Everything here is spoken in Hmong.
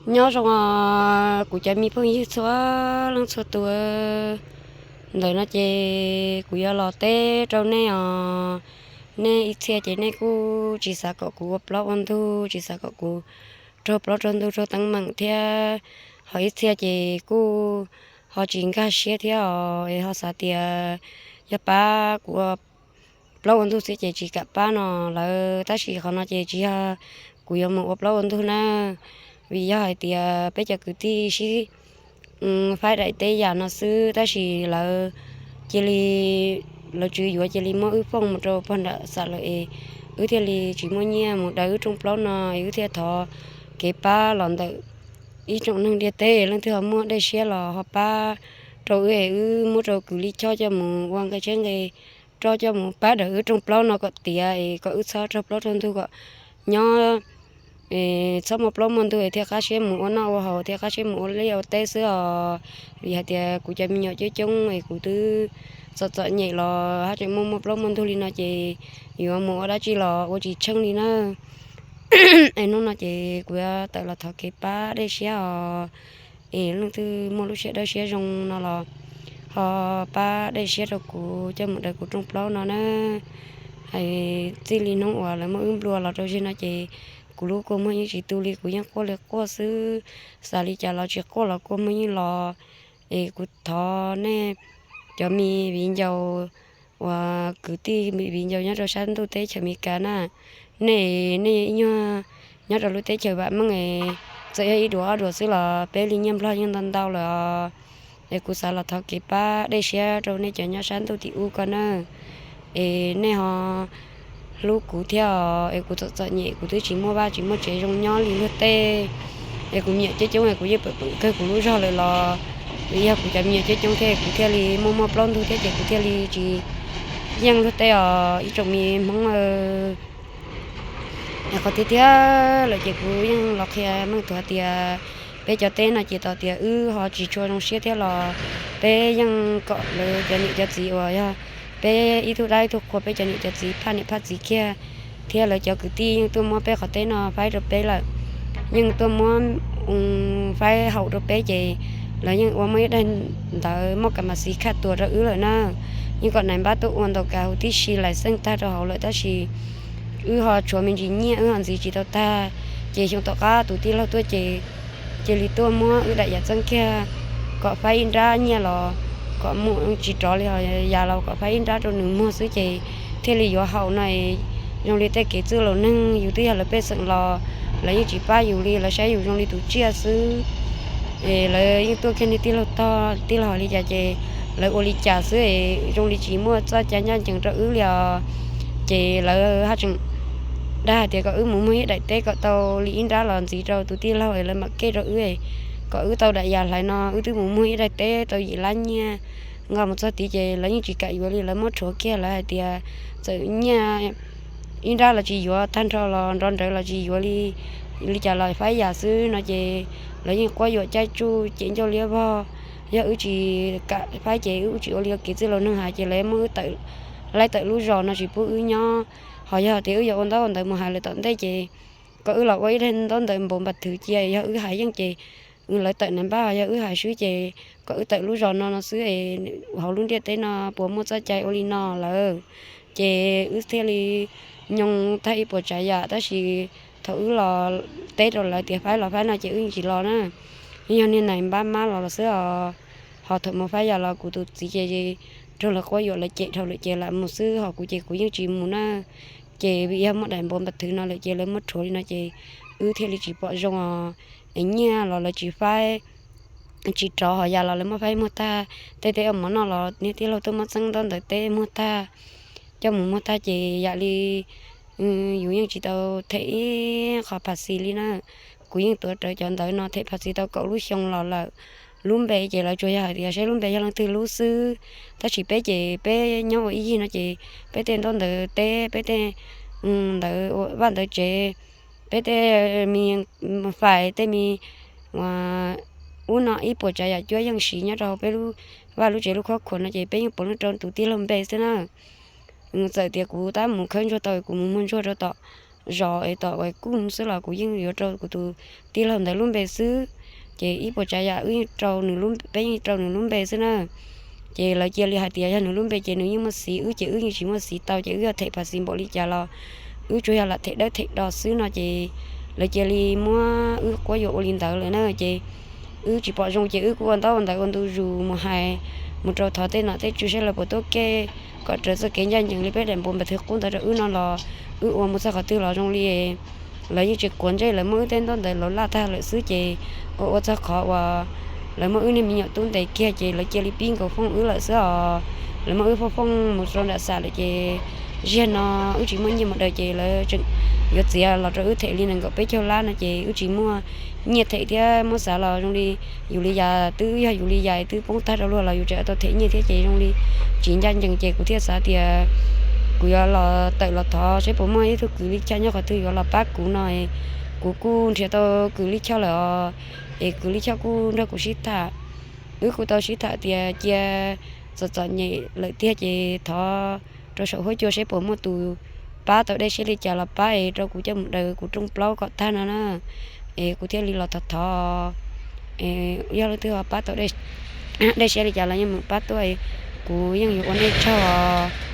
Nyob zoo os kuv cov me phooj ywg txhua leej txhua tus. Ntawm no ces kuv yuav los teb rau nej os. Nej ib txhia ces nej kuj tsis xav kom kuv ua plaub ua ntug, tsis xav kom kuv raug plaub raug ntug raug teeb meem thiab. Ho ib txhia ces kuj ho tsis nkag siab thiab os, es ho xav tias yog pab kuv ua plaub ua ntug xwb ces tsis kam pab no lawm. Tab sis qhov no ces tsis yog kuv yuav mus ua plaub ua ntug na, vim yog hais tias peb cov kwv tij sib faib daim teb yam no xwb, tab sis lawv cia li, lawv tswv yuav cia li muab wb foob mus rau pog nram xam lawm es wb thiaj li tsis muaj nyiaj mus daws wb rooj plaub no, es wb thiaj thov kev pab los ntawm ib tsoom neeg ntiaj teb, leej twg ho muaj dej siab los ho pab rau wb es wb muab rau kws li chob coj mus ua nqe tsheb nqe roj coj mus pab daws wb rooj plaub no kom tiav es kom wb txhob raug plaub raug ntug kom nyob txhob muaj plaub muaj ntug es thiaj qab siab mus ua noj ua haus thiaj qab siab mus ua liaj ua teb xwb os. Vim hais tias kuv cov me nyuam coob coob es kuv twb txom txom nyem los haj tseem muaj muaj plaub muaj ntug li no ces yuav mus ua dab tsi los ua tsis tsheej li na. Es hnub no ces kuv yuav tawm los thov kev pab dej siab os. Es leej twg muaj lub siab dawb siab zoo no los ho pab dej siab rau kuv coj mus daws kuv rooj plaub no na. Hais txij li hnub uas lawv muab wb nplua los rau zeg no ces kuv lub kua muag yeej tsis tu li, kuv yeej quaj li quaj xwb, xav li cas los tsis quaj los kua muag yeej los. Es kuv thov nej cov me viv ncaus uas kwv tij viv ncaus nyob rau sab ntuj teb chaws Amelikas na, nej, nej ib nyuag nyob rau lub teb chaws vam meej es txawm yog ib duas ob duas xwb los peb li nyiaj nplog yeej ntau ntau lawm os. Es kuv xav los thov kev pab dej siab rau nej cov nyob sab ntuj tim ub ko na. Es nej ho hlub kuv thiab os, es kuv txom txom nyem kuv twb tsis muaj vaj tsis muaj tsev zoo nyob li luag tej. Es kuv me nyuam coob coob es kuv yeej pam pam kawg kuv lub zog lawm los vim yog kuv cov me nyuam coob coob thiab kuv thiaj li muaj muaj plaub ntug thiab ces kuv thiaj li tsis yeej luag tej os ib tsoom me Hmoob. Es qhov tiag tiag lawm ces kuv yeej los qhia meej tuag tias peb cov teb no ces txawm tias wb ho tsis tshua zoo siab thiab los peb yeej kom lawv cov niam cov txiv uas yog peb ib tug dab ib tug qhua, peb cov niam cov txiv phaj niam phaj txiv kiag thiab lawv cov kwv tij yeej tuaj muab peb qhov teb no faib rau peb lawm. Yeej tuaj muab faib haum rau peb ces lawv yeej ua muaj ib daim ntawv moj kas mas xiv khaj tuas rau wb lawm na. Yeej kom nais npab tuaj ua ntaus kas huv tib si lais xeej tag rau hauv lawm tab sis wb ho tshuav me ntsis nyiaj wb ho ntxiv tsis tau tag. Ces xyoo tom qab tus tij laug tuaj ces cia li tuaj muab wb daim yam txeeb kiag kom faib ib nrab nyiaj los kom mus tsis rov li, ho yam los kom faib ib nrab rau nws muag xwb ces thiaj li yuav haum no. Zoo li tej kev txwj laus neeg yus twb yog lawv pej xeem los lawv yeej tsis pab yus li, lawv saib yus zoo li tus tsiaj xwb. Es lawv yeej tuaj kiag niag tij laug tog, tij laug li cas ces lawv ua li cas xwb es zoo li tsis muaj txoj cai ncaj ncees rau wb li os. Ces lawv haj tseem dag hais tias kom wb mus muag ib daim teb kom tau li ib nrab los ntxiv rau tus tij laug es lawv mam kej rau wb, kom wb tau daim yam hlais no. Wb twb mus muag ib daim teb tau yim lab nyiaj nqa mus txog tid ces lawv yeej tsis kam yuav li, lawv muab rhuav kiag, lawv hais tias txawm nyiaj ib nrab los tsis yuav, tag nrho los nrov nrawv los tsis yuav li, li cas los faib yam xwb no ces lawv yeej quab yuam caij tsuj cev ncauj liab vog. Yog wb tsis kam faib ces wb tsis ua li kev txwj laus neeg hais ces lawv muab wb tawm, laib tawm lub zos no tsis pub wb nyob. Ho yog tias wb yuav ua ntaub ua ntawv mus hais lawv tom ntej ces kom wb los ua ib daim ntaub ntawv npaum npas thwv cia, yog wb hais yeej ces lawv tawm nais npab, ho yog wb hais swb ces kom wb tawm lub zos no no xwb es hauv lub ntiaj teb no puas muaj txoj cai ua li no lawm. Ces wb thiaj li nyoog tag ib puas tsav yam, tab sis thaum wb los teb rau lawv tias faib los faib no ces wb yeej tsis los na. Yeej yog niag nais npab mab los los xwb os. Ho thaum mus faib yam los kuv tus txiv ces raug lawv quab yuam lawv cem dhau lawm ces lam mus xwb, ho kuv ces kuv yeej tsis mus na. Ces vim yog muaj daim npav npas thwv no lawm ces lawv muab rhuav li no ces wb thiaj li tsis pom zoo os. Es nyiaj los lawv tsis faib, tsis rov, ho yam los lawv muab faib muag tag, tej teb ua mov noj los niag tij laug tuaj muab txeeb ntaub ntawv teb muag tag, coj mus muag tag ces yam li yus yeej tsis tau them ib qho phas xis li na. Kuv yeej tuav rawv cov ntawv no them phas xis tau kaum lub xyoo los lawm. Lub npe ces lawv tsuas yog hais tias saib lub npe yog leej twg lub xwb, tab sis peb ces peb nyob ua ib yig no ces peb tej ntaub ntawv teb, peb tej ntawv vaj ntawv tsev, peb tej me fais, tej me ub no ib puas tsav yam cuab yeej siv nyob rau peb lub vaj lub tsev lub khob khuas no ces peb yeej puav leej rau tus tij laug npe xwb na. Txawm tias kuv tab mus khawb ntsuag tau, kuv mus muag ntsuag rau tom zos es tom uas kuj xwb los kuv yeej yuav rau kuv tus tij laug ntawd lub npe xwb. Ces ib puas tsav yam wb yeej rau nws, peb yeej rau nws lub npe xwb na. Ces lawv cia li hais tias yog nws lub npe ces nws yeej muaj xiv, wb ces wb yeej tsis muaj xiv tau, ces wb yog them phav xiv npaum li cas los wb tsuas yog lam them dawb them do xwb no ces lawv cia li muab wb quab yuam ua li ntawd lawm na. Ces wb tsis pom zoo ces wb kuj ua ntaub ua ntawv ua ntu zus mus hais, mus rau thov tej nom tej tswv saib lawv puas tuaj kev kom raws txoj kev ncaj ncees li peb daim npua npam thwv qub ntawd rau wb no los wb ua mus txog qhov twg los zoo li lawv yeej tsis quav ntsej, lawv muab wb tej ntaub ntawv los laj tag lawm xwb ces ua ua txog qhov uas lawv muab wb niag me nyuam tub ntes kiag ces lawv cia li pib nkaus foob wb lawm xwb os. Lawv muab wb foob foob mus rau nram xam lawm ces ziag no wb tsis muaj nyiaj mus daws ces lawv tseem yuav txiav los rau wb them li nees nkaum peb caug lab no ces wb tsis muaj nyiaj them thiab muab xav los zoo li yus li yam twb yog yus li yam twb poob tag rau luag los yus tseem tau them nyiaj thiab ces zoo li tsis ncaj ncees ces kuv thiaj xav tias kuv yuav los tawm los thov saib puas muaj ib tug kws lij choj nyob qhov twg yuav los pab kuv no. Kuv kuj nrhiav tau kws lij choj lawm os, es kws lij choj kuj nrog kuv sib tham. Wb kuj tau sib tham tias cia txom txom nyem lawm tiag ces thov rau saum huab cua saib puas muaj tus pab tau dej siab li cas los pab es rau kuv coj mus daws kuv rooj plaub kom tag no na. Es kuv thiaj li los thov thov, yog leej twg ho pab tau dej siab li cas los yeej mus pab tuaj, kuv yeej yuav ua nej tsaug os.